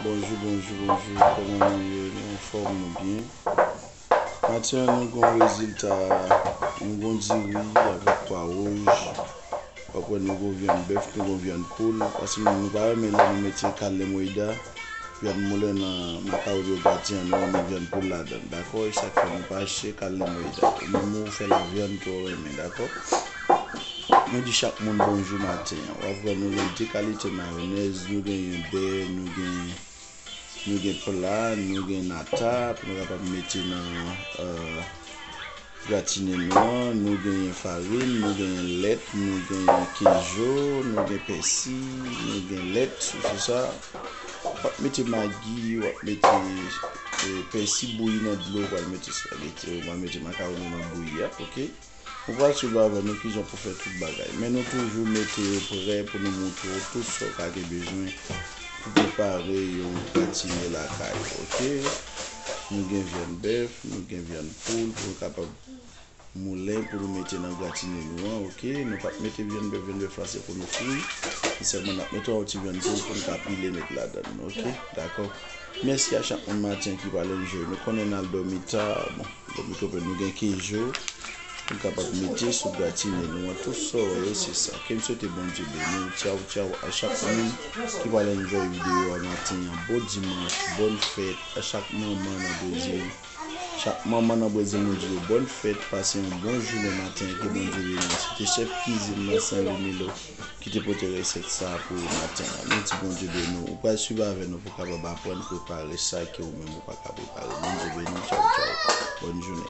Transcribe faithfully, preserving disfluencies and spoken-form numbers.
Bonjou, bonjou, bonjou. Kòman nou ye? Nou anfòm, nou byen? Maten an, nou gon rezilta, nou gon diri avèk pwa wouj. W ap wè nou gon vyann bèf, nou gon vyann poul. Paske nou, nou pa renmen lè nou mete carne molida, vyann moulen nan makawon yo gratin an, nou renmen vyann poul ladan l, dakò? E sa k fè nou pa achte carne molida. Ou menm ou fè lavyann ke w renmen, dakò? Nou di chak moun bonjou maten an. W ap wè nou gen de kalite mayonèz, nou genyen bè, nou gen, nou gen pla, nou gen nata, pou nou kapab mete nan, euh, gratine nou an. Nou genyen farin, nou genyen lèt, nou genyen kejo, nou gen pèsi, nou gen lèt, sou sa. W ap mete magi, w ap mete, eh, pèsi bouyi nan dlo, w al mete spaghetti, w al mete makawon nan bouyi a, oke? Ou pral swiv avè nou kijan pou fè tout bagay. Men nou toujou mete yo prè pou nou montre w tout sa w ka gen bezwen pou prepare yon gratine lakay ou, oke? Nou gen vyann bèf, nou gen vyann poul pou nou kapab moulen pou nou mete nan gratine nou an, oke? Nou pa t mete vyann bèf, vyann bèf la se pou nou fri. Sèlman n ap mete yon ti vyann poul pou nou ka pile met ladan l, oke? Dakò. Mèsi a chak moun maten ki pral enjoy. Nou konnen n al dòmi ta, bon, dòmi twò pè, nou gen kejo pou n kapab mete sou gratine nou an. Tout sa w wè yo, se sa. Ke m swete Bondye beni w. Tchaw, tchaw a chak moun ki pral enjoy videyo a maten an. Bon dimanch, bòn fèt a chak manman nan Brezil. Chak manman nan Brezil, nou di yo bòn fèt, pase yon bon jounen maten, ke Bondye beni w. Se te chèf kizin nan Saint Louis Milo ki te pote resèt sa pou maten an. Nou di Bondye beni w. Ou pral swiv avè nou pou kapab aprann prepare sa ke ou menm ou pa ka prepare. Bondye beni w, tchaw, tchaw. Bòn jounen.